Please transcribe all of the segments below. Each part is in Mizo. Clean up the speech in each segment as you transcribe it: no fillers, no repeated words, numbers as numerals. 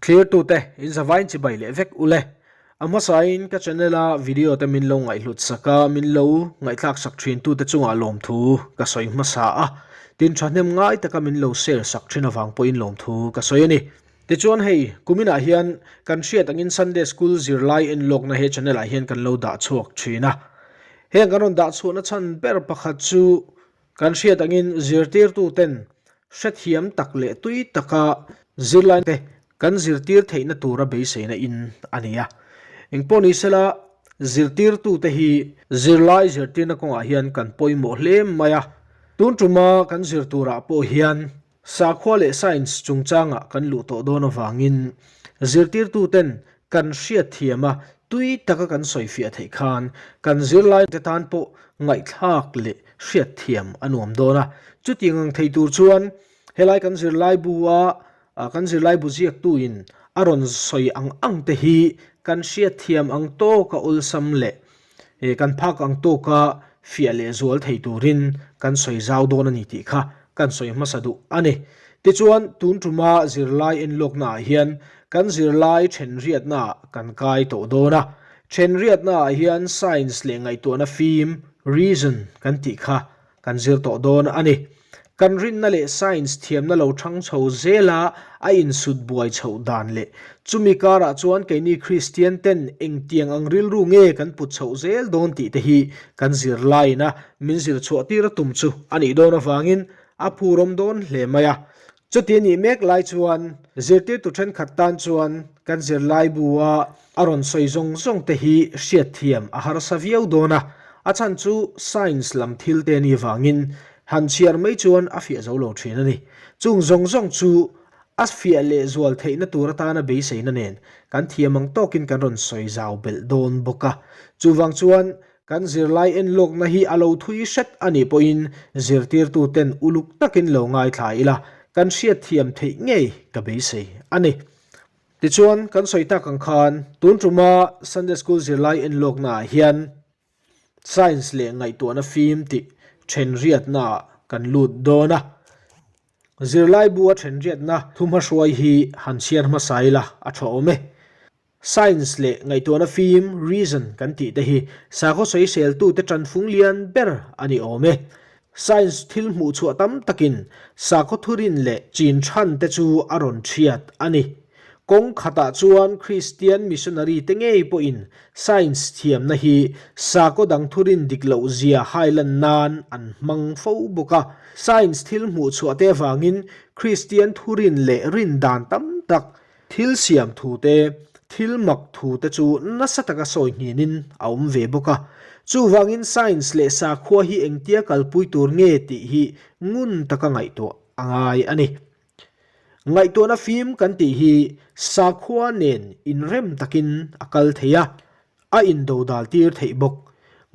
Thlirtute, in zavain chibai leh vek ule. A hmasain ka channel a video te min lo ngaihhlut sak a, min lo ngaihthlak sak thin tute chungah lawmthu ka sawi hmasa a, tin thahnem ngai taka min lo share sak thin avang pawhin lawmthu ka sawi a ni. Tichuan hei, kuminah hian kan hriat angin Sunday School zirlai enlawkna he channel ah hian kan lo dah chhuak thin a. Heng kan rawn dah chhuahna chhan ber pakhat chu Kan hriat angin zirtirtuten hrethiam tak leh tui taka zirlaite kan zirtir theihna tura beiseina in a ni a. Engpawh ni sela, zirtirtute hi zirlai zirtirna kawngah hian kan pawimawh hle mai a. Tun tuma kan zir turah pawh hian Sakhua leh Science chungchangah kan luh tawh dawn avangin zirtirtuten kan hriatthiam a, tui taka kan sawifiah theih khan kan zirlaite tan pawh ngaihthlak leh hriatthiam a nuam dawn a. Chutiang ang thei tur chuan helai kan zirlaibu a kan zirlaibu ziaktuin a rawn sawi ang ang te hi kan hriatthiam ang tawka awlsam leh Kan phak ang tawka fiah leh zual thei turin kan sawi zau dawn a ni tih kha kan sawi hmasa duh a ni. Tichuan, tun tuma zirlai enlawknaah hian kan zirlai thenriatnaah kan kai tawh dawn a. Thenriatnaah hian science leh ngaihtuahna fim, reason, kan tih kha Kan zir tawh dawn a ni. Kan rinna leh science thiamna lo thang chho zela a insut buai chhoh dan leh chumi karah chuan keini Kristian ten engtiang ang rilru nge kan put chhoh zel dawn tih te hi kan zir laina min zir chhuah tir a tum chu a nih dawn avangin a phurawm dawn hle mai a. Chuti a nih mek lai chuan zirtirtu thenkhat tan chuan kan zirlaibu-a a rawn sawi zawng zawng te hi hriatthiam a harsa viau dawn a, a chhan chu science lam thil te ni vangin han chhiar mai chuan a fiah zo lo thin a ni. Chung zawng zawng chu a fiah leh zual theihna tur atana beiseina nen kan thiam ang tawkin kan rawn sawi zau belh dawn bawk a. Chuvang chuan Kan zirlai enlawkna hi a lo thui hret a nih pawhin zirtirtuten uluk takin lo ngaithla ila, kan hriatthiam theih ngei ka beisei a ni. Tichuan, kan sawi tak ang khan tun tuma Sunday School zirlai enlawknaah hian Science leh ngaihtuahna fim tih thenriatnaah kan lut dawn a. Zirlaibu a thenriatna thuhmahruai hi han chhiar hmasa ila a tha awm e. Science leh ngaihtuahna fim, reason, kan tih te hi sakhaw sawiseltute tanfung lian ber a ni awm e. Science thil hmuh chhuah tam takin sakhaw thurin leh chin than te chu a rawn thiat a ni. Kawng khatah chuan Kristian missionary te ngei pawhin science thiamna hi sakhaw dang thurin dik loh zia hailan nan an hmang fo bawk a. Science thil hmuh chhuah te avangin Kristian thurin leh rin dan tam tak Thil siam thu te, thil mak thu te chu nasa taka sawi nghinin a awm ve bawk a. Chuvangin science leh sakhua hi engtia kalpui tur nge tih hi ngun taka ngaihtuah a ngai a ni. Ngaihtuahna fim kan tih hi sakhua nen inrem takin a kal thei a. A indodal tir theih bawk.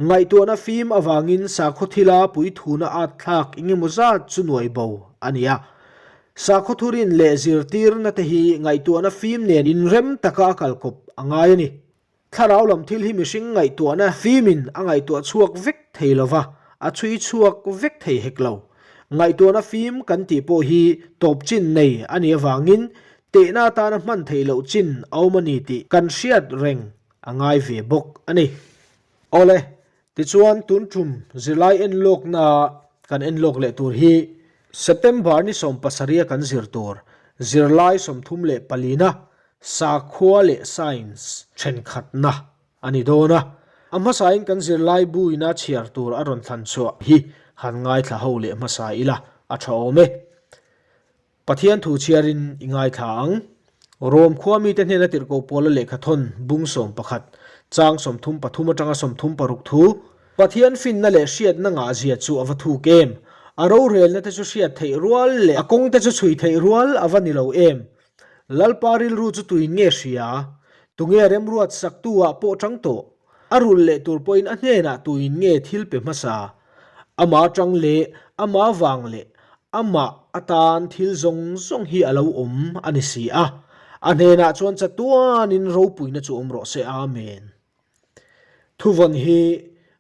Ngaihtuahna fim avangin sakhaw thila puithuna at thlak engemaw zat chu nuai bo a ni a. Sakhaw thurin leh zirtirna te hi ngaihtuahna fim nen inrem taka a kalkawp a ngai a ni. Thlarau lam thil hi mihring ngaihtuahna fimin a ngaihtuah chhuak vek thei lo va, a chhui chhuak vek thei hek lo. Ngaihtuahna fim kan tih pawh hi tawp chin nei a nih avangin Tehna atana hman theih loh chin a awm a ni tih kan hriat reng a ngai ve bawk a ni. Awle, tichuan tun tum zirlai enlawkna kan enlawk leh tur hi September ni 17 a kan zir tur zirlai 34 na sakhua leh science thenkhatna a ni dawn a. A hmasain kan zirlai buina chhiar tur a rawn thlan chhuah hi han ngaithla ho leh hmasa ila a tha awm e. Pathian thu chhiarin i ngaithla ang. Rom khua mite hnena tirhkoh Paula lehkhathawn bung 11, chang 33 atanga 36 thu, Pathian finna leh hriatna ngahzia chu a va thuk em? A rorelna te chu hriat theih rual leh a kawng te chu chhui theih rual a va ni lo em? Lalpa rilru chu tuin nge hria? Tunge remruat saktu ah pawh chang tawh? A rulh leh tur pawhin a hnenah tuin nge thil pe hmasa? Ama atang leh ama vang leh amah atan thil zawng zawng hi a lo awm a ni si a. A hnenah chuan chatuanin ropuina chu awm rawh se. Amen. Thuvawn hi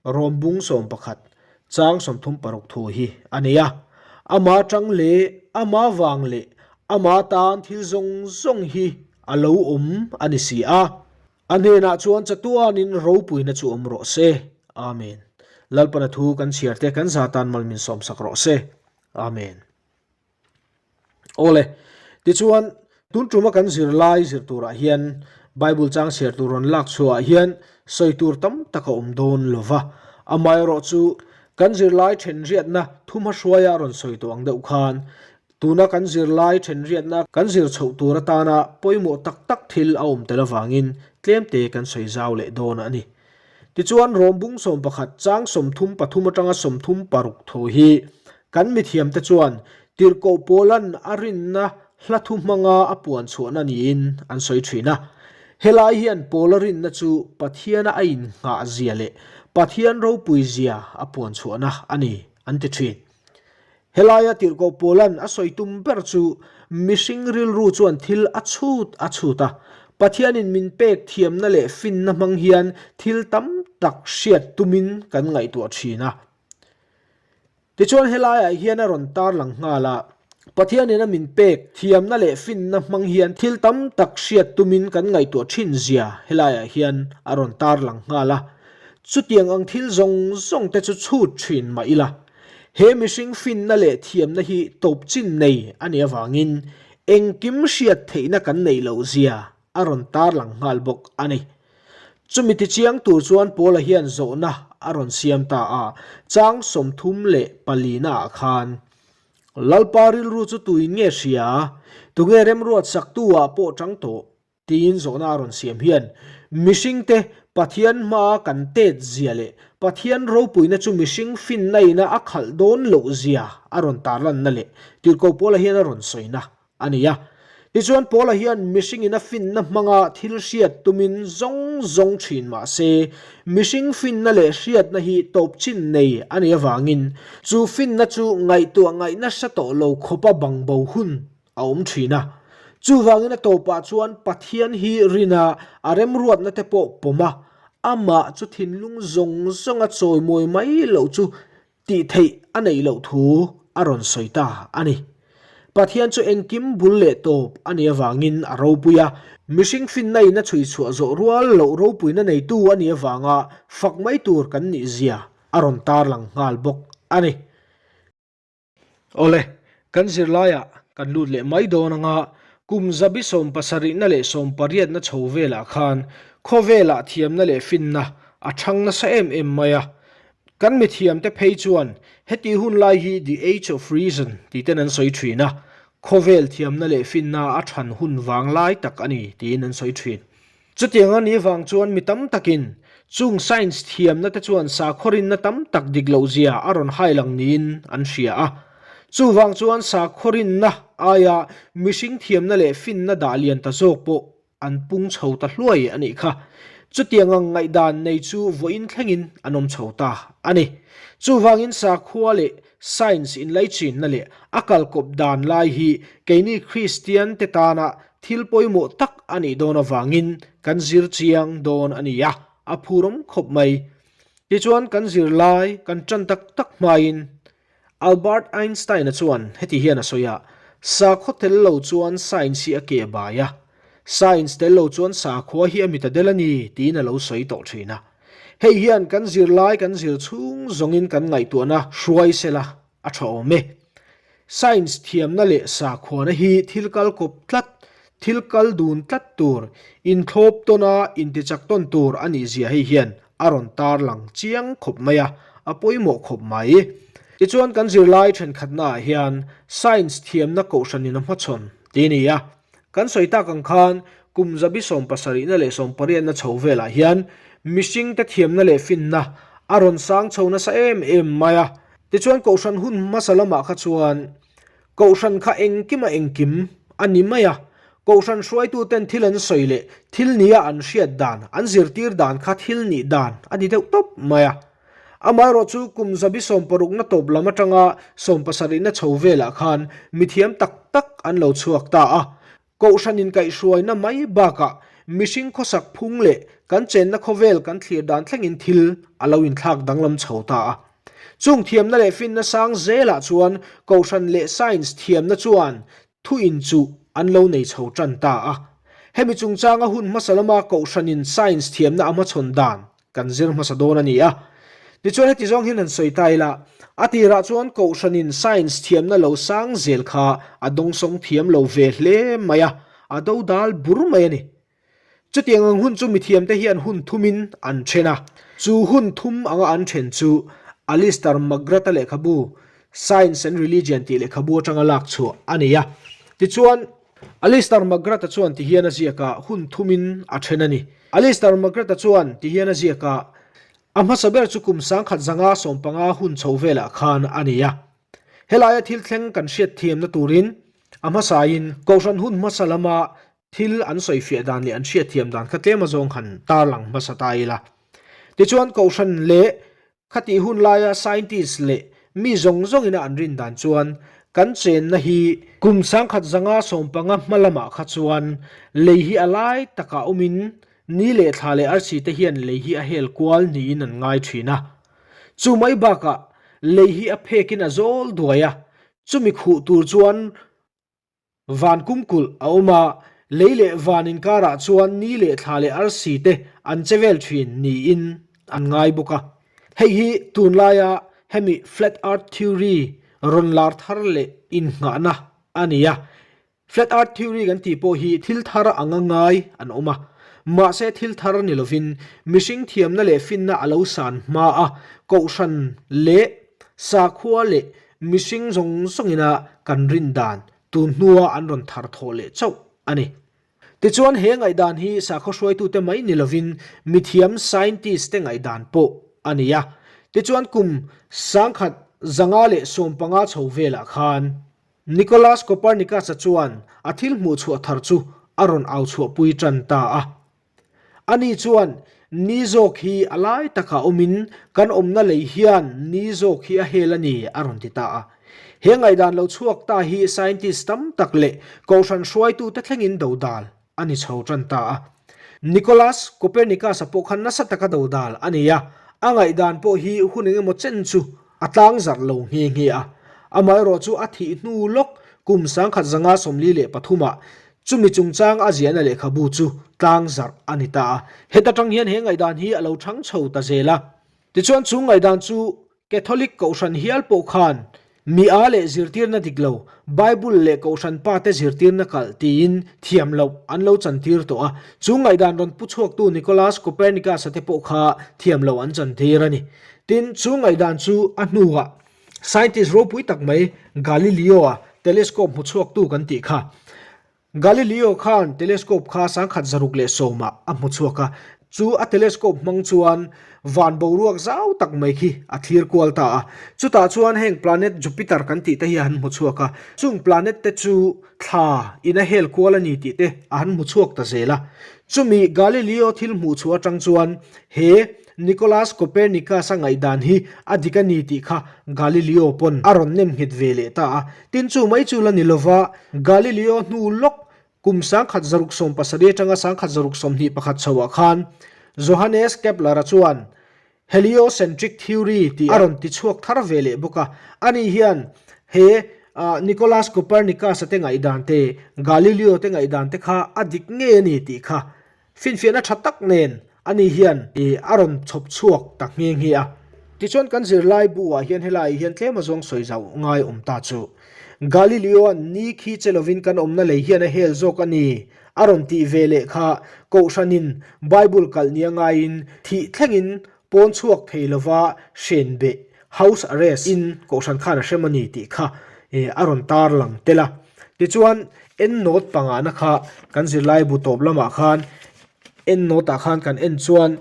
Rom bung 11, chang 36 thu hi a ni a. Ama atang leh ama vang leh ama atan thil zawng zawng hi. a lo awm a ni si a. A hnenah chuan chatuanin ropuina chu awm rawh se. Amen. Lalpana thu kan chhiar te kan za tan mal min sawmsak rawh se. Amen. Awle, tichuan tun tuma kan zirlai zir turah hian Bible chang chhiar tur rawn lak chhuahah hian sawi tur tam tak a awm dawn lo va. Amaherawh chu kan zirlai thenriatna thuhmahruaia rawn sawi tawh ang deuh khan tuna kan zirlai thenriatna kan zir chhoh tur atana pawimawh tak tak thil a awm tel avangin tlemte kan sawi zau leh dawn a ni. Tichuan Rom bung 11 chang 33 atanga 36 thu hi kan mithiamte chuan Tirhkoh Paula'n a rinna hla thu hmanga a puan chhuahna niin an sawi thin a. Helai hian Paula rinna chu Pathiana a innghah zia leh Pathian ropui zia a puan chhuahna a ni an ti thin. Helaia Tirhkoh Paula'n a sawi tum ber chu mihring rilru chuan thil a chhut a chhut a, Pathianin min pek thiamna leh finna hmang hian thil tam tak hriat tumin kan ngaihtuah thin a. Tichuan helaiah hian a rawn tarlang nghal a, Pathianin a min pek thiamna leh finna hmang hian thil tam tak hriat tumin kan ngaihtuah thin zia helaiah hian a rawn tarlang nghal a. Chutiang ang thil zawng zawng te chu chhut thin mah ila, He mihring finna leh thiamna hi tawp chin nei a nih avangin engkim hriat theihna kan neih loh zia a rawn tarlang nghal bawk a ni. Chumi tichiang tur chuan Paula hian zawhna a rawn siam ta a, chang 34 ah khan, Lalpa rilru chu tuin nge hria? Tunge remruat saktu ah pawh chang tawh? Tiin zawhna a rawn siam hian mihringte Pathian hmaa kan tet zia leh Pathian ropuina chu mihring finna ina a khalh dawn loh zia a rawn tarlanna leh Tirhkoh Paula hian a rawn sawina a ni a. Tichuan Paula hian mihring ina finna hmanga thil hriat tumin zawng zawng thin mah se mihring finna leh hriatna hi tawp chin nei a nih avangin chu finna chu ngaihtuah ngaihna hre tawh lo khawpa bangbo hun a awm thin a. Chuvangin a tawpah chuan Pathian hi rina a remruatna te pawh pawm a, amah chu thinlung zawng zawnga chawimawi mai loh chu tih theih a neih loh thu a rawn sawi ta a ni. Pathian chu engkim bul leh tawp a nih avangin a ropui a, mihring finna in a chhui chhuah zawh rual loh ropuina neitu a nih avanga fak mai tur kan nih zia a rawn tarlang nghal bawk a ni. Awle, kan zirlaiah kan lut leh mai dawn anga kum zabi sawmpasarihna leh sawmpariatna chho velah khan khawvelah thiamna leh finna a thang nasa em em mai a. Kan mithiamte phei chuan heti hun lai hi the age of reason tih ten an sawi thin a, khawvel thiamna leh finna a than hun vang lai tak a ni tiin an sawi thin. Chutiang a nih vang chuan mi tam takin chung science thiamna te chuan sakhaw rinna tam tak dik loh zia a rawn hai lang niin an hria a. Chuvang chuan sakhaw rinna aia mihring thiamna leh finna dah lian ta zawk pawh an pung chho ta hluai a nih kha. Chutiang ang ngaihdan nei chu vawiin thlengin an awm chho ta a ni. Chuvangin sakhua leh science inlaichinna leh a kalkawp dan lai hi keini Kristian te tana Thil pawimawh tak a nih dawn avangin kan zir chiang dawn a ni a, a phurawm khawp mai. Tichuan kan zir lai kan tan tak tak hmain Albert Einstein-a chuan heti hian a sawi a, Sakhaw tel lo chuan science hi a keh bai a, science tel lo chuan sakhua hi a mit a del a ni tiin a lo sawi tawh thin a. Hei hian kan zir lai kan zir chhung zawngin kan ngaihtuahna hruai sela a tha awm e. Science thiamna leh sakhuana hi thil kal kawp tlat, thil kal dun tlat tur, inthlawp tawna intichak tawn tur a nih zia hei hian a rawn tarlang chiang khawp mai a, a pawimawh khawp mai. Tichuan kan zirlai thenkhatnaah hian science thiamna kohhranin a hmachhawn tih a ni a. Kan sawi tak ang khan kum zabi sawmpasarihna leh sawmpariatna chho velah hian mihringte thiamna leh finna a rawn sang chho nasa em em mai a. Tichuan Kohhran hun hmasa lamah kha chuan Kohhran kha engkima engkim a ni mai a, Kohhran hruaituten thil an sawi leh thil nia an hriat dan, an zirtir dan kha thil nih dan a ni deuh tawp mai a. Amaherawh chu kum zabi sawmparukna tawp lam atanga sawmpasarihna chho velah khan mithiam tak tak an lo chhuak ta a, Kohhran inkaihhruaina mai bakah mihring khawsak phung leh kan chenna khawvel kan thlir dan thlengin thil a lo inthlak danglam chho ta a. Chung thiamna leh finna sang zelah chuan Kohhran leh Science thiamna chuan thu inchuh an lo nei chho tan ta a. Hemi chungchanga hun hmasa lama Kohhranin Science thiamna a hmachhawn dan kan zir hmasa dawn a ni a. Tichuan heti zawng hian han sawi ta ila, a tirah chuan Kohhranin Science thiamna lo sang zel kha a dawngsawng thiam lo ve hle mai a, a dodal bur mai a ni. Chutiang ang hun chu mithiamte hian hun thumin an then a. Chu hun thum anga an then chu Alister McGrath-a lehkhabu Science and Religion tih lehkhabu atanga lak chhuah a ni a. Tichuan, Alister McGrath-a chuan tihian a ziak a, hun thumin a then a ni. Alister McGrath-a chuan tihian a ziak a, A hmasa ber chu kum sangkhat zanga sawmpanga hun chho velah khan a ni a. Helaia thil thleng kan hriatthiamna turin a hmasain Kohhran hun hmasa lama Thil an sawifiah dan leh an hriatthiam dan kha tlem azawng han tarlang hmasa ta ila. Tichuan Kohhran leh khatih hun laia scientist leh mi zawng zawngina an rin dan chuan kan chenna hi kum sangkhat zanga sawmpanga hma lamah kha chuan lei hi a lai takah awmin ni leh thla leh arsi te hian lei hi a hel kual niin an ngai thin a. Chu mai bakah lei hi a phekin a zawl duai a, chumi khuh tur chuan Van kumkulh a awm a, lei leh van inkarah chuan ni leh thla leh arsi te an che vel thin niin an ngai bawk a. Hei hi tunlaia hemi Flat Earth Theory rawn lar thar leh innghahna a ni a. Flat Earth Theory kan tih pawh hi thil thar anga ngai an awm a. Mahse thil thar ni lovin mihring thiamna leh finna a lo san hma a, kohhran leh sakhua leh Mihring zawng zawngina kan rin dan tun hnua an rawn thar thawh leh chauh a ni. Tichuan he ngaihdan hi sakhaw hruaitute mai ni lovin mithiam scientist te ngaihdan pawh a ni a. Tichuan kum sangkhat 515 chho velah khan Nicolaus Copernicus-a chuan a thil hmuhchhuah thar chu a rawn au chhuahpui tan ta a. Ani chuan, Ni zawk hi a lai takah awmin kan awmna lei hian ni zawk hi a hel a ni, a rawn ti ta a. He ngaihdan lo chhuak ta hi scientist tam tak leh kohhran hruaitute thlengin dodal a ni chho tan ta a. Nicolaus Copernicus-a pawh khan nasa taka dodal a nei a, a ngaihdan pawh hi hun engemaw chen chu A tlang zarh lo nghe nghe a, amaherawh chu a thih hnu lawk kum 1943 ah chumi chungchang a ziahna lehkhabu chu tlang zarh a ni ta a. Heta tang hian he ngaihdan hi a lo thang chho ta zel a. Tichuan chung ngaihdan chu Catholic Kohhran hial pawh khan mi a leh zirtirna dik lo, Bible leh Kohhran pa te zirtirna kalh tiin thiam loh an lo chantir tawh a. Chung ngaihdan rawn pu chhuaktu Nicolaus Copernicus-a te pawh kha thiam loh an chantir a ni. Tin, chu ngaihdan chu a hnuah scientist ropui tak mai Galileo-a telescope hmu chhuaktu kan tih kha. Galileo khan telescope kha 1610-ah a hmu chhuak a, chu a telescope hmang chuan van boruak zau tak mai khi a thlir kual ta a. Chutah chuan heng planet Jupiter kan tih te hi a han hmu chhuak a, chung planet te chu thla in a hel kual a ni tih te a han hmu chhuak ta zel a. Chumi Galileo thil hmuh chhuah atang chuan he Nicolaus Copernicus-a ngaihdan hi a dik a ni tih kha Galileo pawn a rawn nem nghet ve leh ta a. Tin chu mai chu la ni lova, Galileo hnu lawk kum 1670 atanga 1621 chhoah khan Johannes Kepler-a chuan Heliocentric theory tih a rawn ti chhuak thar ve leh bawk a. Ani hian he Nicolaus Copernicus-a te ngaihdan te, Galileo te ngaihdan te kha a dik ngei a ni tih kha Finfiahna tha tak nen ani hian a rawn chhawp chhuak ta nghe nghe a. Tichuan kan zirlai bu ah hian helai hian tlem azawng sawi zauh ngai awm ta chu. Galileo-a'n ni khi che lovin kan awmna lei hian a hel zawk a ni a rawn tih ve leh kha Kohhranin Bible kalh nia ngaiin thih thlengin pawn chhuak thei lova hren beh, house arrest, in Kohhran khan a hrem a ni tih kha a rawn tar lang tel a. Tichuan, endnote pangahna kha kan zirlai bu tawp lamah khan endnote ah khan kan en chuan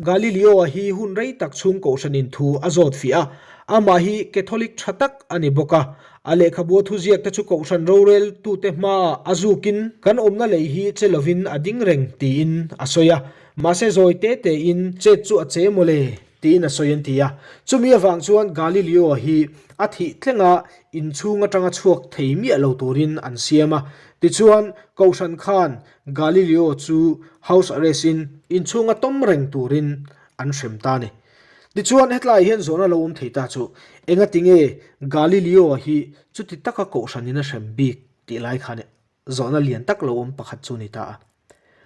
Galileo-a hi hun rei tak chhung Kohhranin thu a zawt fiah a, amah hi Catholic tha tak a ni bawk a. A lehkhabua thuziak te chu Kohhran roreltute hmaah a zukin kan awmna lei hi che lovin a ding reng tiin a sawi a. Mahse zawi te tein chet chu a che mawle tiin a sawi an ti a. Chumi avang chuan Galileo-a hi a thih tlenga inchhung atanga chhuak thei miah lo turin an siam a. Tichuan, Kohhran khan Galileo chu house arrest in inchhunga tawm reng turin an hrem ta a ni. Tichuan, hetlaiah hian zawhna lo awm thei ta chu engatinge Galileo-a hi chuti taka Kohhranin a hrem bik tih lai khan zawhna lian tak lo awm pakhat chu a ni ta a.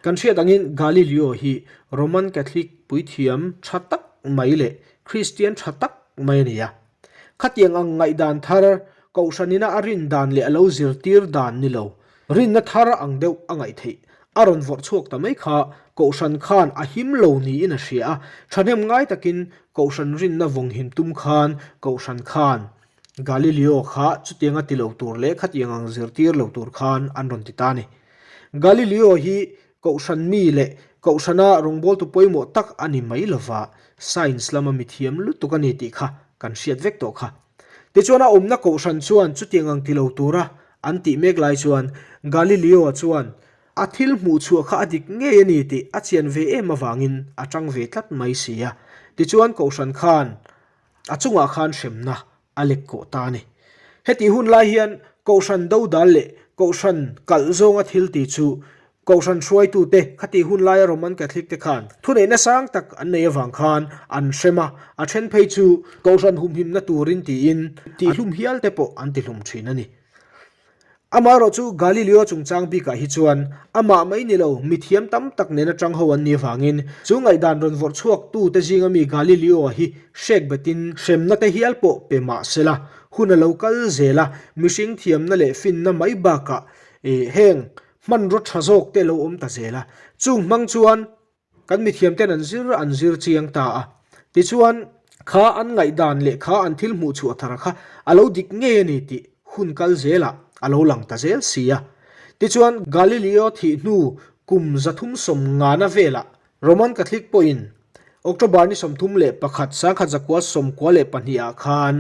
Kan hriat angin Galileo hi Roman Catholic puithiam tha tak mai leh Kristian tha tak mai a ni a. Khatiang ang ngaihdan thar Kohhranina a rin dan leh a lo zirtir dan ni lo, rinna thar ang deuh a ngaih theih a rawn vawrh chhuak ta mai kha Kohhran khan a him lo niin a hria a, thahnem ngai takin Kohhran rinna vawng him tum khan Kohhran khan Galileo kha chutianga ti lo tur leh khatiang ang zirtir lo tur khan an rawn ti ta a ni. Galileo hi Kohhran mi leh Kohhrana rawngbawltu pawimawh tak a ni mai lova, science lama mithiam lutuk a ni tih kha kan hriat vek tawh kha. Tichuan a awmna Kohhran chuan chutiang ang ti lo tura an tih mek lai chuan Galileo-a chuan a thil hmuh chhuah kha a dik ngei a ni tih a chian ve em avangin a tang ve tlat mai si a. Tichuan Kohhran khan a chungah khan hremna a lek kawh ta a ni. Hetih hun lai hian Kohhran dodal leh Kohhran kalh zawnga thil ti chu Kohhran hruaitute khatih hun laia Roman Catholic te khan thuneihna sang tak an nei avang khan an hrem a, a then phei chu Kohhran humhimna turin tiin tihlum hial te pawh an tihlum thin a ni. Amaherawh chu Galileo chungchang bikah hi chuan amah mai ni lo mithiam tam tak nena tang ho an nih avangin chu ngaihdan rawn vawrh chhuak tute zinga mi Galileo-a hi hrek betin hremna te hial pawh pe mah se la, hun a lo kal zel a, mihring thiamna leh finna mai bakah heng hmanraw tha zawk te lo awm ta zel a, chung hmang chuan Kan mithiamten an zir an zir chiang ta a, tichuan kha an ngaihdan leh kha an thil hmuh chhuah thar kha a lo dik ngei a ni tih hun kal zelah a lo lang ta zel si a. Tichuan Galileo thih hnu kum 300 ngana velah Roman Catholic pawhin October ni 31 1992 ah khan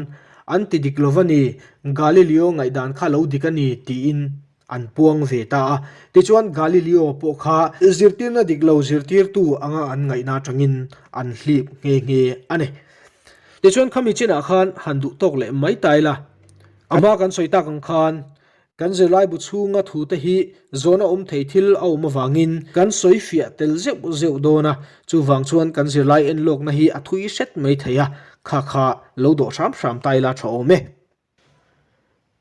an ti dik lova ni, Galileo ngaihdan kha a lo dik a ni tiin An puang ve ta a. Tichuan Galileo pawh kha zirtirna dik lo zirtirtu anga an ngaihna atangin an hlip nghe nghe a ni. Tichuan khami chinah khan han duh tawk leh mai ta ila. A hma kan sawi tak ang khan kan zirlaibu chhunga thute hi zawhna awm thei thil a awm avangin kan sawi fiah tel zeuh zeuh dawn a, chuvang chuan kan zirlai enlawkna hi a thui hret mai thei a, kha kha lo dawh hram hram ta ila tha awm e.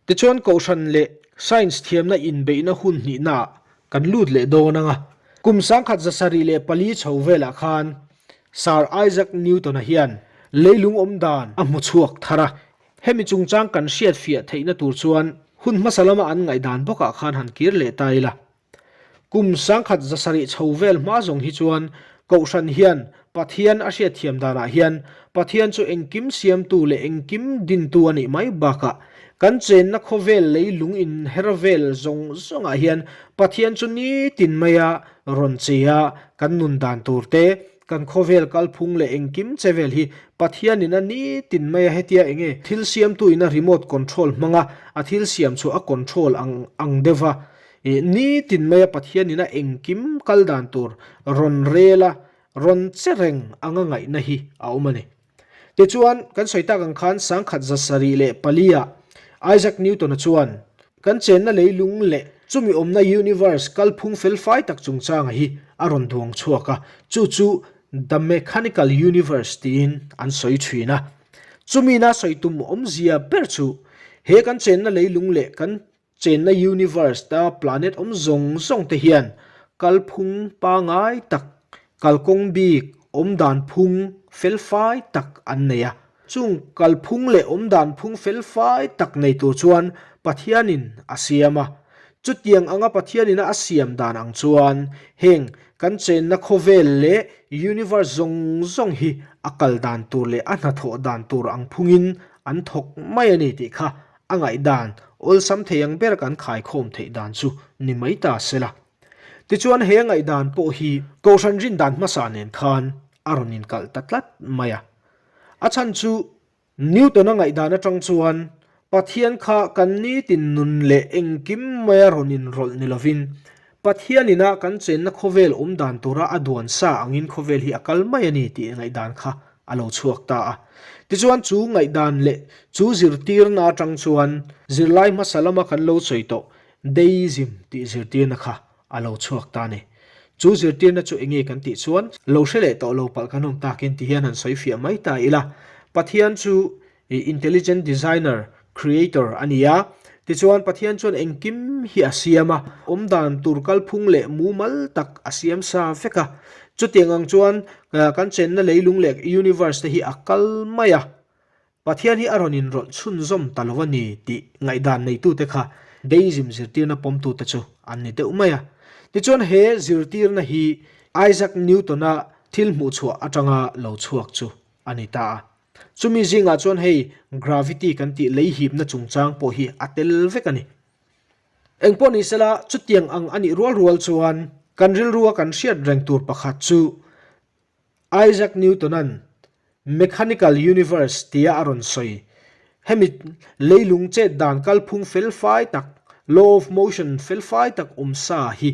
Tichuan Kohhran leh Science thiamna inbeihna hun hnihnaah kan lut leh dawn ang a. Kum 1704 chho velah khan Sir Isaac Newton-a hian leilung awm dan a hmu chhuak thar a. Hemi chungchang kan hriatfiah theihna tur chuan hun hmasa lama an ngaihdan bawkah khan han kir leh ta ila. Kum 1700 chho vel hma zawng hi chuan Kohhran hian Pathian a hriatthiam danah hian Pathian chu engkim siamtu leh engkim dintu a nih mai bakah kan chenna khawvel leilung inher vel zawng zawngah hian Pathian chu nitin maia rawn che a, kan nun dan tur te, kan khawvel kalphung leh engkim che vel hi Pathianin a nitin maia hetia enge thil siamtu ina remote control hmanga a thil siam chu a control ang ang deuh va. Ih, nitin maia Pathianin a engkim kal dan tur rawn rel a, rawn che reng anga ngaihna hi a awm a ni. Tichuan, kan sawi tak ang khan 1704 ah Isaac Newton-a chuan kan chenna leilung leh chumi awmna universe kalphung felfai tak chungchanga hi a rawn duang chhuak a, chu chu The Mechanical Universe tiin an sawi thin a. Chumina sawi tum awmzia ber chu he kan chenna leilung leh kan Chenna universe ta planet awm zawng zawng te hian kalphung pangai tak, kalkawng bik, awmdan phung felfai tak an nei a. Chung kalphung leh awmdan phung felfai tak nei tur chuan Pathianin a siam a. Chutiang anga Pathianin a siam dan ang chuan heng kan chenna khawvel leh universe zawng zawng hi a kal dan tur leh a hnathawh dan tur ang phungin an thawk mai a ni tih kha A ngaihdan awlsam thei ang ber kan khaikhawm theih dan chu ni mai ta se la. Tichuan he ngaihdan pawh hi Kohhran rindan hmasa nen khan a rawn inkalh ta tlat mai a. A chhan chu Newton-a ngaihdan atang chuan Pathian kha kan nitin nun leh engkim maia rawn inrawlh ni lovin Pathian ina kan chenna khawvel awm dan tura a duan sa angin khawvel hi a kal mai a ni tih ngaihdan kha a lo chhuak ta a. Tichuan chu ngaihdan leh chu zirtirna atang chuan zirlai hmasa lama kan lo sawi tawh Deism tih zirtirna kha a lo chhuak ta a ni. Chu zirtirna chu enge kan tih chuan lo hre leh tawh lo palh kan awm takin ti hian han sawi fiah mai ta ila. Pathian chu intelligent designer, creator a ni a. Tichuan, Pathian chuan engkim hi a siam a, awmdan tur kalphung leh mumal tak a siam sa vek a. Chutiang ang chuan kan chenna leilung leh universe te hi a kal mai a. Pathian hi a rawn inrawlh chhunzawm ta lo a ni tih ngaihdan neitute kha Deism zirtirna pawmtute chu an ni deuh mai a. Tichuan he zirtirna hi Isaac Newton-a thil hmuhchhuah atanga lo chhuak chu a ni ta a. Chumi zingah chuan hei gravity kan tih lei hipna chungchang pawh hi a tel vek a ni. Engpawh ni sela chutiang ang a nih rual rual chuan kan rilrua kan hriat reng tur pakhat chu Isaac Newton-a'n Mechanical Universe tia a rawn sawi. Hemi leilung chet dan kalphung felfai tak, law of motion felfai tak awm sa hi.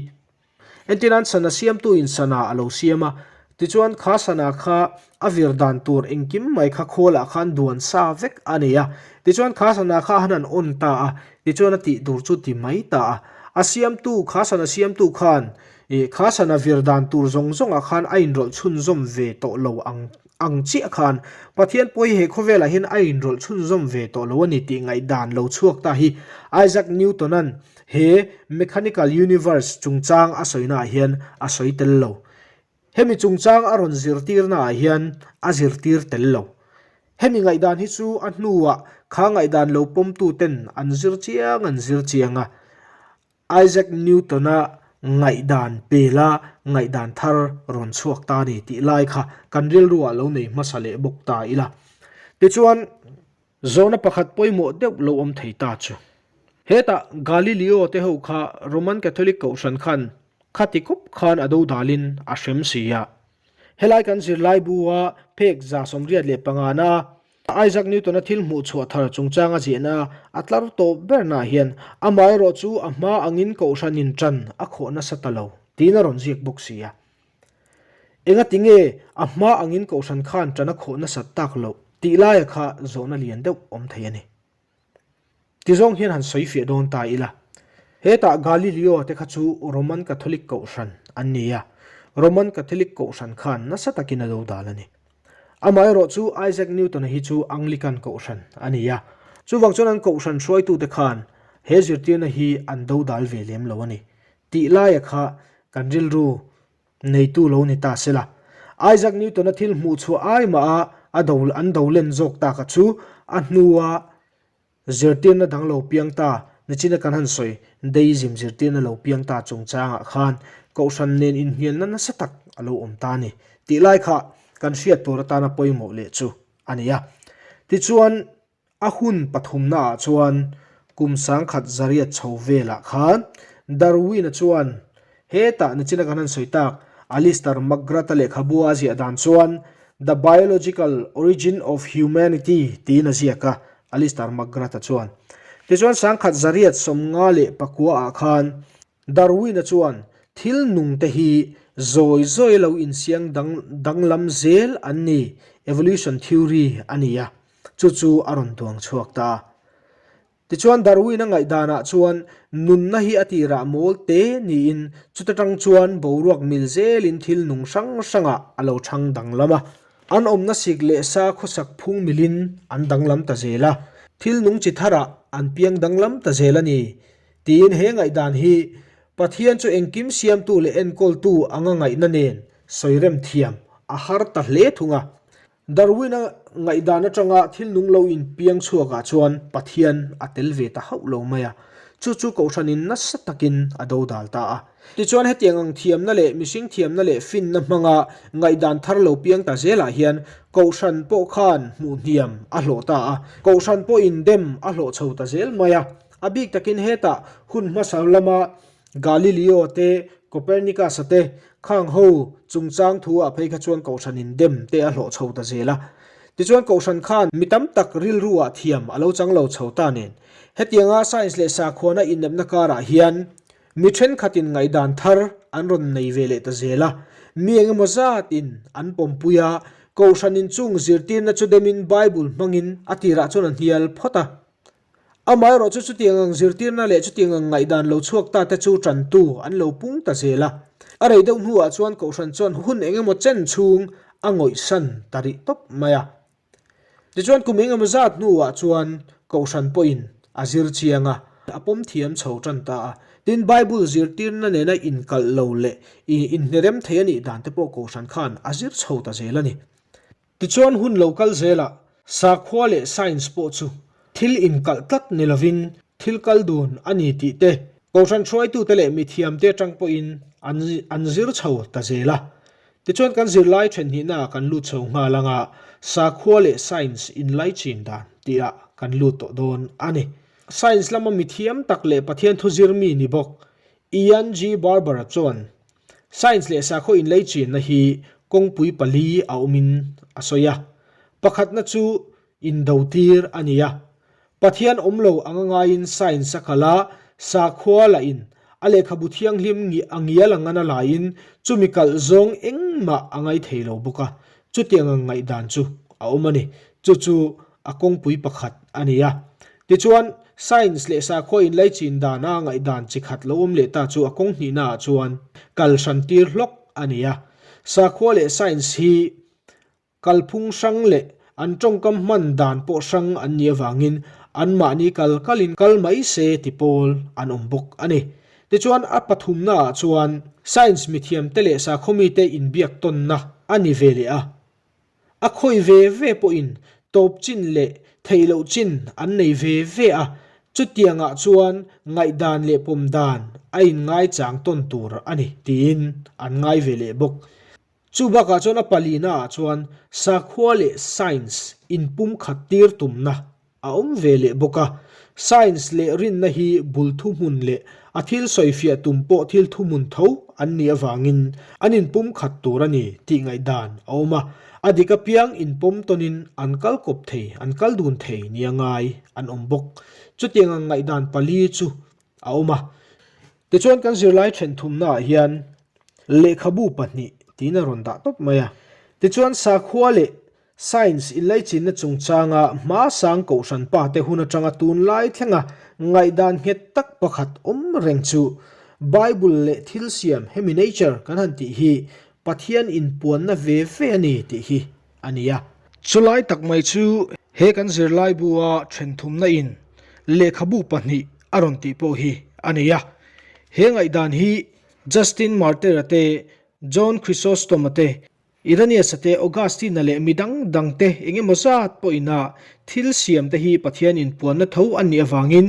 Entirnan sana siamtu in sana a lo siam a, tichuan kha sana kha a vir dan tur engkim mai kha khawlah khan duan sa vek a nei a, tichuan kha sana kha han han on ta a, tichuan a tih tur chu ti mai ta a. A siamtu, kha sana siamtu khan Ih, kha sana vir dan tur zawng zawngah khan a inrawlh chhunzawm ve tawh lo ang ang chiah khan Pathian pawh hi he khawvelah hian a inrawlh chhunzawm ve tawh lo a ni tih ngaihdan lo chhuak ta hi Isaac Newton-a'n he mechanical universe chungchang a sawinaah hian a sawi tel lo. Hemi chungchang a rawn zirtirnaah hian a zirtir tel lo. Hemi ngaihdan hi chu a hnuah kha ngaihdan lo pawmtuten an zir chiang an zir chiang a. Isaac Newton-a ngaihdan pela ngaihdan thar rawn chhuak ta a ni tih lai kha kan rilruah lo nei hmasa leh bawk ta ila. Tichuan, zawhna pakhat pawimawh deuh lo awm thei ta chu. Hetah Galileo te ho kha Roman Catholic kohhran khan khati kawp khan a dodalin a hrem si a. Helai kan zirlaibu-a phek 185-na Isaac Newton-a thil hmuh chhuah thar chungchanga ziahna a tlar tawp bernaah hian amaherawh chu a hma angin kohhranin ṭan a khawh nasa ta lo tiin a rawn ziak bawk si a. Engati nge a hma angin kohhran khan ṭan a khawh nasat tak loh tih laia kha zawhna lian deuh awm thei a ni. Tizawng hian han sawi fiah dawn ta ila. Hetah Galileo te kha chu Roman Catholic kohhran an ni a, Roman Catholic kohhran khan nasa takin a lo dal a ni. Amaherawh chu Isaac Newton-a hi chu Anglican kohhran a ni a, chuvang chuan an kohhran hruaitute khan he zirtirna hi an dodal ve lem lo a ni tih laia kha kan rilru neitu lo ni ta sela. Isaac Newton-a thil hmuh chhuah ai mah a a do an do len zawk taka chu a hnua Zirtirna dang lo piang ta, nichina kan han sawi, Deism zirtirna lo piang ta chungchangah khan Kohhran nen inhnialna nasa tak a lo awm ta a ni tih lai kha kan hriat tur atana pawimawh leh chu a ni a. Tichuan, a hun pathumnaah chuan kum sangkhat zariat chho velah khan Darwin-a chuan Hetah nichina kan han sawi tak, Alister McGrath-a lehkhabu a ziah dan chuan The Biological Origin of Humanity tiin a ziak a, Alister McGrath-a chuan. Tichuan sangkhat zariat 59 ah khan Darwin-a chuan thil nung te hi zawi zawi lo insiang dang danglam zel an ni, evolution theory a ni a, chu chu a rawn duang chhuak ta a. Tichuan Darwin-a ngaihdanah chuan nunna hi a tirah mawl te niin chuta tang chuan boruak mil zelin thil nung hrang hrangah a lo thang danglam a. An awmna sik leh sa khawsak phung milin an danglam ta zel a, thil nung chi tharah an piang danglam ta zel a ni tiin he ngaihdan hi Pathian chu engkim siamtu leh enkawltu anga ngaihna nen sawirem thiam a har ta hle thung a. Darwin-a ngaihdan atanga thil nung lo inpiang chhuakah chuan Pathian a tel ve ta hauh lo mai a, chu chu Kohhranin nasa takin a dodal ta a. Tichuan hetiang ang thiamna leh mihring thiamna leh finna hmanga ngaihdan thar lo piang ta zelah hian Kohhran pawh khan hmuh hniam a hlawh ta a, Kohhran pawhin dem a hlawh chho ta zel mai a. A bik takin hetah hun hmasa lama Galileo te, Copernicus-a te, khang ho chungchang thu ah phei kha chuan Kohhran in dem te a hlawh chho ta zel a. Tichuan Kohhran khan mi tam tak rilru ah thiam a lo chang lo chho ta nen. Hetianga science leh sakhuana innepna karah hian mi thenkhatin ngaihdan thar an rawn nei ve leh ta zel a. Mi engemaw zatin an pawmpui a, Kohhran in chung zirtirna chu demin Bible hmangin a tirah chuan a hnial phawt a. Amaherawh chu chutiang ang zirtirna leh chutiang ang ngaihdan lo chhuak ta te chu tantu an lo pung ta zel a. A rei deuh hnuah chuan Kohhran chuan hun eng emaw chen chhung a ngawihsan ta rih tawp mai a. Tichuan kum eng emaw zat hnuah chuan Kohhran pawhin a zir chiang a. A pawm thiam chho tan ta a. Tin, Bible zirtirna nena inkalh lo leh inhnerem thei a nih dan te pawh Kohhran khan a zir chho ta zel a ni. Tichuan hun lo kal zelah sakhua leh science pawh chu thil inkalh tlat ni lovin thil kal dun a ni tih te Kohhran hruaitute leh mithiamte atang pawhin an an zir chho ta zel a. Tichuan kan zirlai thenhnihnaah kan lut chho nghal anga sakhua leh science inlaichin dan tihah kan lut tawh dawn a ni. Science lama mithiam tak leh Pathian thu zirmi ni bawk Ian G. Barber-a chuan Science leh sakhaw inleichinna hi kawngpui pali a awmin a sawi a. Pakhatna chu indotir a ni a. Pathian awm lo anga ngaiin science a kal a, sakhua lahin a lehkhabu thianghlim a ngial ang ngana laiin chumi kalh zawng engmah a ngai thei lo bawk a. Chutiang ang ngaihdan chu a awm a ni. Chu chu a kawngpui pakhat a ni a. Tichuan, science leh sakhua inlaichin dana ngaihdan chi khat lo awm leh ta chu a kawng hnihnaah chuan kal hran tir hlawk a ni a. Sakhua leh science hi kalphung hrang leh an tawngkam hman dan pawh hrang an nih avangin anmahni kal kalin kal mai se ti pawl an awm bawk a ni. Tichuan, a pathumnaah chuan science mithiamte leh sakhaw mite inbiak tawnna a ni ve leh a. A khawi ve ve pawhin tawp chin leh theih loh chin an nei ve ve a, chutiangah chuan ngaihdan leh pawm dan a inngaichang tawn tur a ni tiin an ngai ve leh bawk. Chu bakah chuan a palinaah chuan sakhua leh science inpumkhat tir tumna a awm ve leh bawk a. Science leh rinna hi bul thuhmun leh a thil sawifiah tum pawh thil thuhmun tho an nih avangin an inpumkhat tur a ni tih ngaihdan a awm a. A dik apiang inpawm tawnin an kal kawp thei, an kal dun thei nia ngai an awm bawk. Chutiang ang ngaihdan pali chu a awm a. Tichuan kan zirlai then thumnaah hian lehkhabu pahnih tiin a rawn dah tawp mai a. Tichuan sakhua leh Science inlaichinna chungchanga hma sang kohhran pa te hun atanga tunlai thlenga ngaihdan nghet tak pakhat awm reng chu Bible leh thil siam hemi nature kan han tih hi Pathian inpuanna ve ve a ni tih hi a ni a. Chulai tak mai chu he kan zirlaibua thenthumna in lehkhabu pahnih a rawn tih pawh hi a ni a. He ngaihdan hi Justin Martyr-a te, John Chrysostom-a te, Irenaeus-a te, Augustine-a leh mi dang dang te eng emaw zat pawhin a thil siam te hi Pathian inpuanna tho an nih avangin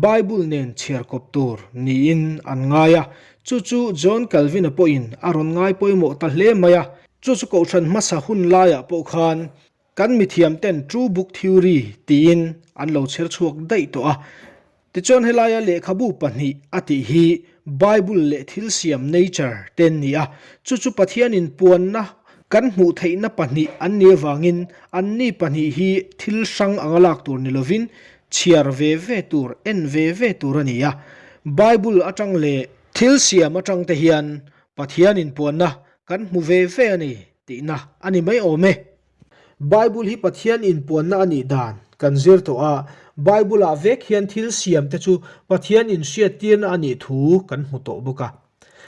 Bible nen chhiar kawp tur niin an ngai a. Chu chu John Calvin-a pawhin a rawn ngai pawimawh ta hle mai a. Chu chu kohhran hmasa hun laiah pawh khan Kan mithiam ten True Book Theory tiin an lo chher chhuak daih tawh a. Tichuan helaia lehkhabu pahnih a tih hi Bible leh thil siam, nature, te an ni a. Chu chu Pathianin puanna kan hmuh theihna pahnih an nih avangin anni pahnih hi thil hrang anga lak tur ni lovin chhiar ve ve tur, en ve ve tur a ni a. Bible atang leh thil siam atang te hian Pathianin puanna kan hmu ve ve a ni. Tihna a ni mai awm e. Bible hi Pathian inpuanna a nih dan kan zir tawh a, Bible-ah vek hian thil siam te chu Pathian inhriattirna a nih thu kan hmu tawh bawk a.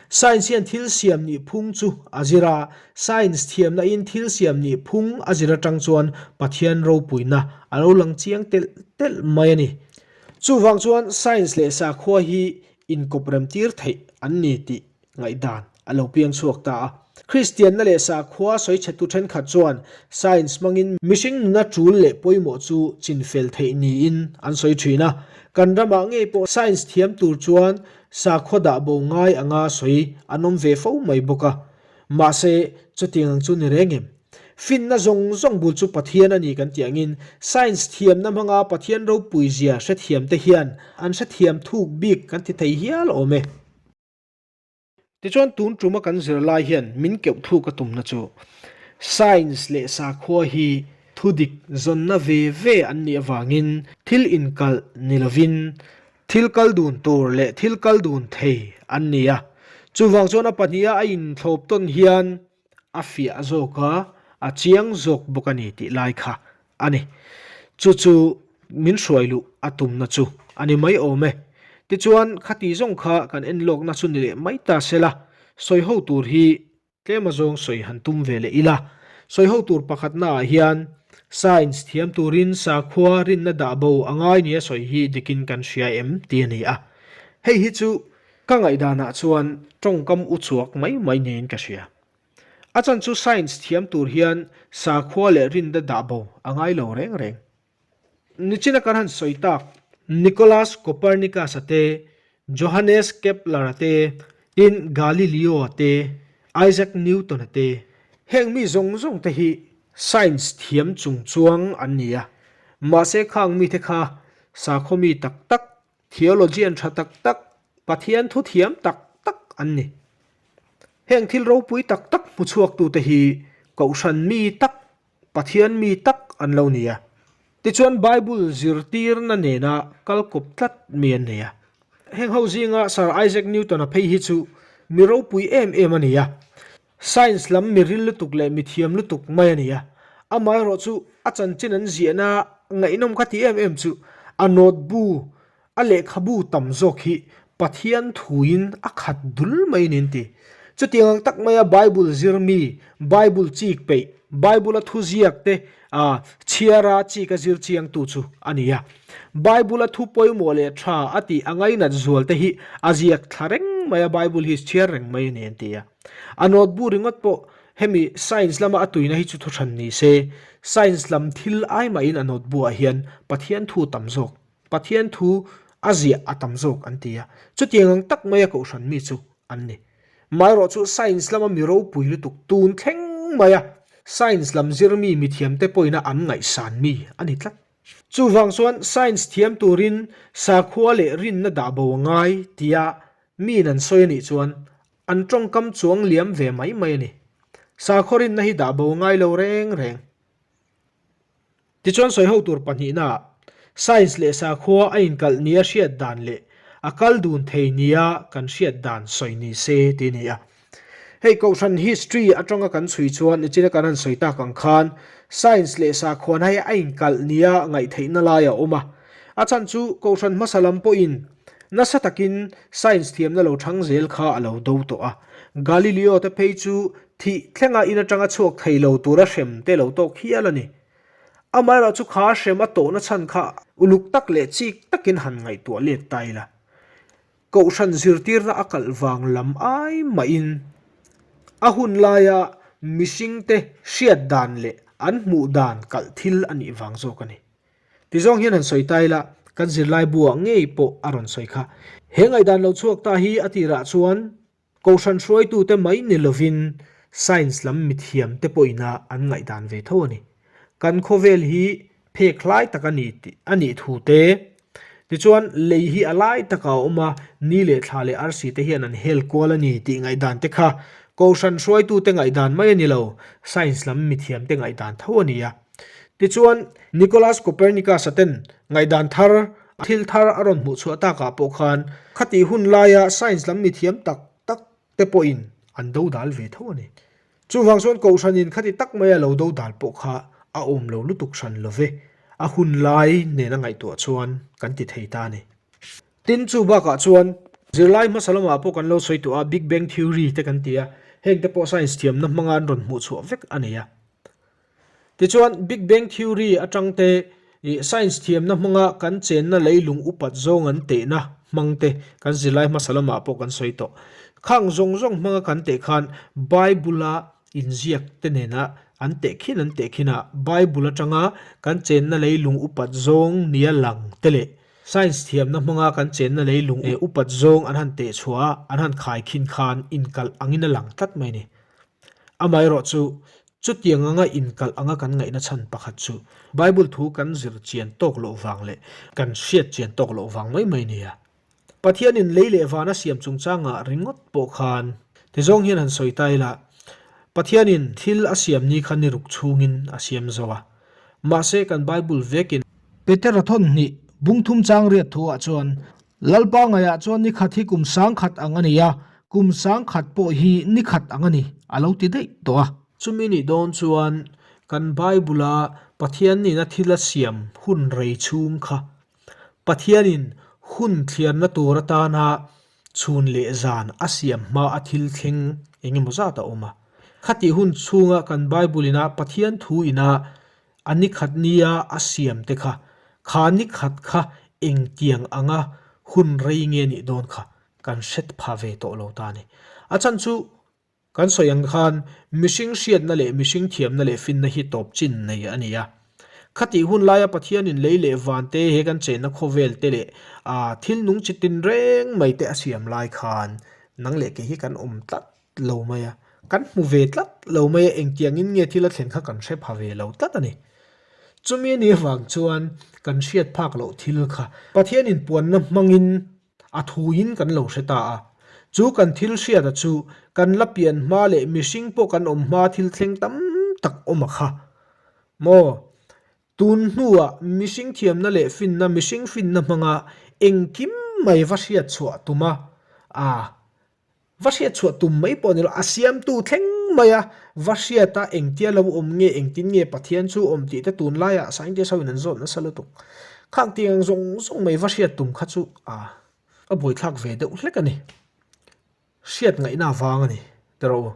Science hian thil siam nih phung chu a zir a, science thiamna in thil siam nih phung a zir atang chuan Pathian ropuina a lo lang chiang telh telh mai a ni. Chuvang chuan science leh sakhua hi inkawpremtir theih an ni tih ngaihdan a lo piang chhuak ta a. Kristianna leh sakhua sawichhetu thenkhat chuan science hmangin mihring nuna tul leh pawimawh chu chinfel theih niin an sawi thin a. Kan ramah ngei pawh science thiam tur chuan sakhua dah bo ngai anga sawi an awm ve fo mai bawk a. Mahse, chutiang ang chu ni reng em? Finna zawng zawng bul chu Pathian a ni kan tih angin science thiamna hmanga Pathian ropui zia hrethiamte hian an hrethiam thuk bik kan ti thei hial awm e. Tichuan tun tuma kan zir lai hian min keuh thluk a tumna chu Science leh sakhua hi thudik zawnna ve ve an nih avangin thil inkalh ni lovin thil kal dun tur leh thil kal dun thei an ni a. Chuvang chuan a pahniha a inthlawp tawn hian a fiah zawk a, a chiang zawk bawk a ni tih lai kha a ni. Chu chu min hruai luh a tumna chu a ni mai awm e. Tichuan, khati zawng kha kan en lawkna chu ni leh mai ta se la, sawi ho tur hi tlem azawng sawi han tum ve leh ila. Sawi ho tur pakhatnaah hian. Science thiam turin sakhua rinna dah bo a ngai nia sawi hi dikin kan hria em tih a ni a. Hei hi chu ka ngaihdanah chuan tawngkam u chhuak mai mai niin ka hria. A chan chu science thiam tur hian sakhua leh rinna dah bo a ngai lo reng reng. Nichina kan han sawi tak Nicolaus Copernicus-a te, Johannes Kepler-a te, tin Galileo-a te, Isaac Newton-a te, heng mi zawng zawng te hi science thiam chung chuang an ni a. Mahse khang mite kha sakhaw mi tak tak, theologian tha tak tak, Pathian thu thiam tak tak an ni. Heng thil ropui tak tak hmu chhuaktute hi kohhran mi tak Pathian mi tak an lo ni a. Tichuan Bible zirtirna nena kal kawp tlat mi an nei a. Heng ho zinga Sir Isaac Newton-a phei hi chu mi ropui em em a ni a. Science lam mi ril lutuk leh mi thiam lutuk mai a ni a. Amaherawh chu a chanchin an ziahna ngaihnawm kha ti em em chu a notebook A lehkhabu tam zawk hi Pathian thuin a khat dul mai niin ti. Chutiang ang tak maia Bible zir mi, Bible chik peih, Bible-a thu ziak te chhiara chika zir chiangtu chu a ni a. Bible-a thu pawimawh leh tha a tih a ngainat zual te hi a ziak thla reng mai a, Bible hi chhiar reng mai a ni an ti a. A notebook ringawt pawh hemi science lama a tuina hi chu thuhran ni se, science lam thil ai mahin a notebook-ah hian Pathian thu tam zawk Pathian thu a ziah a tam zawk an ti a, chutiang ang tak maia kohhran mi chu an ni. Maherawh chu science lama mi ropui lutuk tun thleng maia science lam zir mi mithiamte pawhina an ngaihsan mi a ni tlat. Chuvang chuan science thiam turin sakhua leh rinna dah bo a ngai tia miin an sawi a nih chuan an tawngkam chuang liam ve mai mai a ni. Sakhaw rinna hi dah bo a ngai lo reng reng. Tichuan sawi ho tur pahnihnaah Science leh sakhua a inkalh nia hriat dan leh a kal dun thei nia kan hriat dan sawi ni se ti a ni a. Hei Kohhran history atanga kan chhui chuan nichina kan han sawi tak ang khan Science leh sakhuana hi a inkalh nia ngaihtheihna lai a awm a. A chhan chu Kohhran hmasa lam pawhin nasa takin Science thiamna lo thang zel kha a lo do tawh a. Galileo te phei chu thih thlenga in atanga chhuak thei lo tura hrem te lo tawk hial a ni. Amaherawh chu kha hrem a tawhna chhan kha uluk tak leh chik takin han ngaihtuah let ta ila. Kohhran zirtirna a kalh vang lam ai mahin a hun laia mihringte hriat dan leh an hmuh dan kalh thil a nih vang zawk a ni. Tizawng hian han sawi ta ila, kan zirlai buah ngei pawh a rawn sawi kha. He ngaihdan lo chhuak ta hi a tirah chuan Kohhran hruaitute mai ni lovin science lam mithiamte pawhina an ngaihdan ve tho a ni. Kan khawvel hi phek hlai tak a ni tih a nih thu te, tichuan lei hi a lai takah a awm a, ni leh thla leh arsi te hian an hel kual a ni tih ngaihdan te kha Kohhran hruaitute ngaihdan mai a ni lo, science lam mithiamte ngaihdan tho a ni a. Tichuan Nicolaus Copernicus-a ten ngaihdan thar Thil thar a rawn hmuh chhuah takah pawh khan khatih hun laia science lam mithiam tak tak te pawhin an dodal ve tho a ni. Chuvang chuan Kohhranin khati tak maia lo dodal pawh kha a awm lo lutuk hran lo ve, a hun lai nena ngaihtuah chuan kan ti thei ta a ni. Tin, chu bakah chuan zirlai hmasa lamah pawh kan lo sawi tawh a, Big Bang Theory te kan ti a, heng te pawh science thiamna hmanga an rawn hmuh chhuah vek a nei a. Tichuan, Big Bang Theory atang te, ih science thiamna hmanga kan chenna leilung upat zawng an tehna hmang te kan zirlai hmasa lamah pawh kan sawi tawh. Khang zawng zawng hmanga kan teh khan Bible-a inziak te nena an tehkhin an tehkhin a, Bible atanga kan chenna leilung upat zawng nia lang te leh science thiamna hmanga kan chenna leilung upat zawng an han teh chhuah a, an han khaikhin khan inkalh angin a lang tlat mai a ni. Amaherawh chu Chutiang anga inkalh anga kan ngaihna chhan pakhat chu Bible thu kan zir chian tawk loh vang leh kan hriat chian tawk loh vang mai mai nia. Pathianin lei leh van a siam chungchangah ringawt pawh khan tizawng hian han sawi ta ila, Pathianin thil a siam ni kha ni ruk chhungin a siam zo a. Mahse kan Bible vekin. Petera thawn hnih bung thum chang riat thuah chuan Lalpa ngaihah chuan ni khat hi kum sangkhat ang a ni a, kum sangkhat pawh hi ni khat ang a ni, a lo ti daih tawh a. Chumi nih dawn chuan kan Bible-a Pathian nihna thil a siam hun rei chhung kha Pathianin hun thliarna tur atana chhun leh zan a siam hma a thil thleng eng emaw zat a awm a. Khatih hun chhunga kan Bible-ina Pathian thu ina. A ni khat nia a siam te kha, kha ni khat kha engtiang anga hun rei nge nih dawn kha kan hret pha ve tawh lo ta a ni. A chhan chu kan sawi ang khan mihring hriatna leh mihring thiamna leh finna hi tawp chin nei a ni a. Khatih hun laia Pathianin lei leh van te he kan chenna khawvel te leh thil nung chi tinreng mai te a siam lai khan nang leh kei hi kan awm tlat lo mai a, kan hmu ve tlat lo mai a, engtiangin nge thil a thlen kha kan hre pha ve lo tlat a ni. Chumi a nih avang chuan kan hriat phak loh thil kha Pathianin puanna hmangin a thuin kan lo hre ta a. Chu kan thil hriata chu kan la pian hma leh mihring pawh kan awm hma thil thleng tam tak awm a kha maw? Tun hnuah mihring thiamna leh finna mihring finna hmanga engkim mai va hriat chhuah tum a, a Va hriat chhuah tum mai pawh ni lo, a siamtu thleng mai a, va hriat a engtia lo awm nge, engtin nge Pathian chu awm tih te tunlaiah scientist ho in an zawt nasa lutuk. Khang tih ang zawng zawng mai va hriat tum kha chu a a buaithlak ve deuh hlek a ni. Hriat ngaihna avang a ni tiraw u.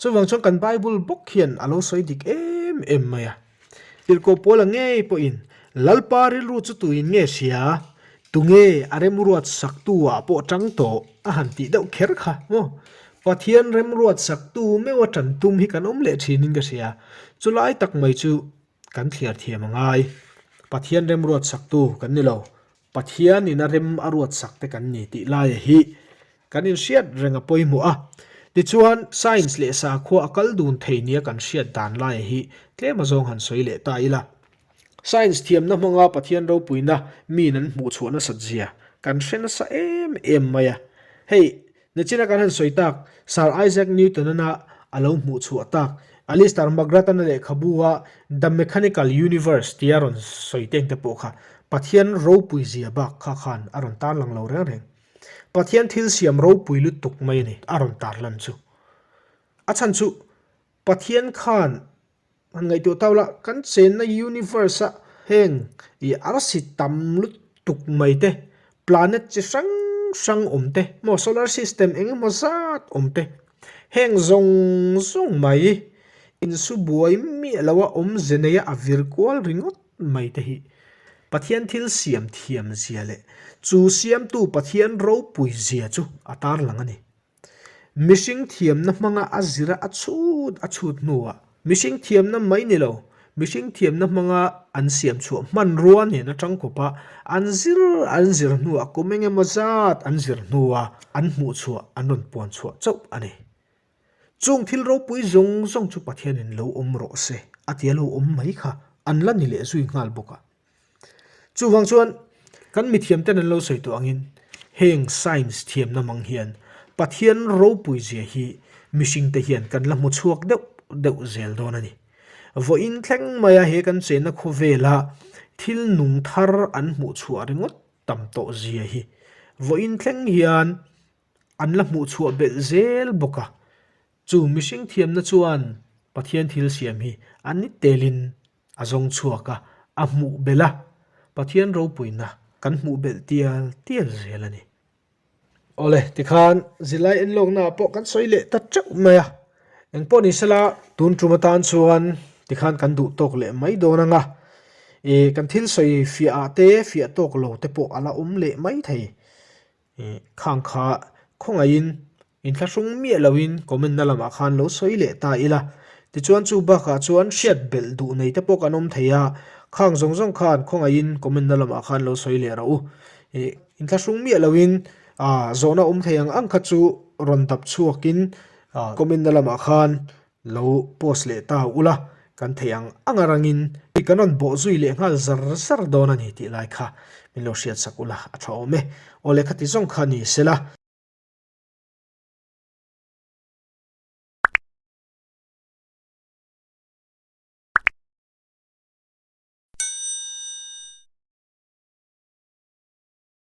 Chuvang chuan kan Bible bawk hian a lo sawi dik em em mai a. Tirhkoh Paula ngei pawhin, Lalpa rilru chu tuin nge hria? Tunge a remruat saktu ah pawh tang tawh? a han tih deuh kher kha maw? Pathian remruat saktu meuh a tan tum hi kan awm leh thinin ka hria. Chulai tak mai chu kan thliar thiam a ngai. Pathian remruat saktu kan ni lo. Pathian in a rem a ruat sak te kan ni tih laia hi kan inhriat reng a pawimawh a. Tichuan, science leh sakhua a kal dun thei nia kan hriat dan laia hi tlem azawng han sawi leh ta ila. Science thiamna hmanga Pathian ropuina miin an hmuhchhuah nasat zia kan hre nasa em em mai a. Hei, Nichina kan han sawi tak, Sir Isaac Newton-ana a lo hmuh chhuah tak, Alistair McGrath-ana lehkhabu-a The Mechanical Universe tia rawn sawi teng te pawh kha Pathian ropui zia bak kha khan a rawn tarlang lo reng reng. Pathian thil siam ropui lutuk mai a ni a rawn tarlan chu. A chhan chu Pathian khan Han ngaihtuah tau la, kan chenna universe a heng ih arsi tam lutuk mai te, planet chi hrang hrang awm te, maw solar system eng emaw zat awm te, heng zawng zawng mai insu buai miah lo a awmze nei a a vir kual ringawt mai te hi Pathian thil siam thiam zia leh chu siamtu Pathian ropui zia chu a tarlang a ni. Mihring thiamna hmanga a zira a chhut a chhut hnuah mihring thiamna mai ni lo, mihring thiamna hmanga an siam chhuah hmanrua nen atang kawpa an zir an zir hnuah kum eng emaw zat an zir hnua an hmuh chhuah an rawn puan chhuah chauh a ni. Chung thil ropui zawng zawng chu Pathianin lo awm rawh se a tia lo awm mai kha an la ni leh zui nghal bawk a. Chuvang chuan kan mithiam ten an lo sawi tawh angin heng science thiamna mang hian Pathian ropui zia hi mihring te hian kan la hmu chhuak deuh deuh zel dawn a ni. Vawiin thleng maia he kan chenna khawvela thil nung thar an hmuh chhuah ringawt tam tawh zia hi vawiin thleng hian an la hmuh chhuah belh zel bawk a. Chu mihring thiamna chuan Pathian thil siam hi a ni telin A zawng chhuak a, a hmuh belh a, Pathian ropuina kan hmuh belh tial tial zel a ni. Awle, tikhan zirlai enlawknaah pawh kan sawi leh ta teuh mai a, engpawh ni sela tun tum atan chuan tikhan kan duh tawk leh mai dawn ang a, ih kan thil sawi fiah ah te fiah tawk lo te pawh a la awm leh mai thei. Khang kha khawngaihin inthlahrung miah loin comment na lamah khan lo sawi leh ta ila. Tichuan chu bakah chuan hriat belh duh nei te pawh kan awm thei a, khang zawng zawng khan khawngaihin comment na lamah khan lo sawi leh rawh u. Inthlahrung miah loin zawhna awm thei ang ang kha chu rawn dap chhuakin comment na lamah khan Lo post leh ta ula, kan theih ang ang a rangin kan rawn bawh zui leh nghal zar zar dawn a ni tih lai kha min lo hriatsak ula a tha awm e. Aw lehkha ti zawng kha ni sela.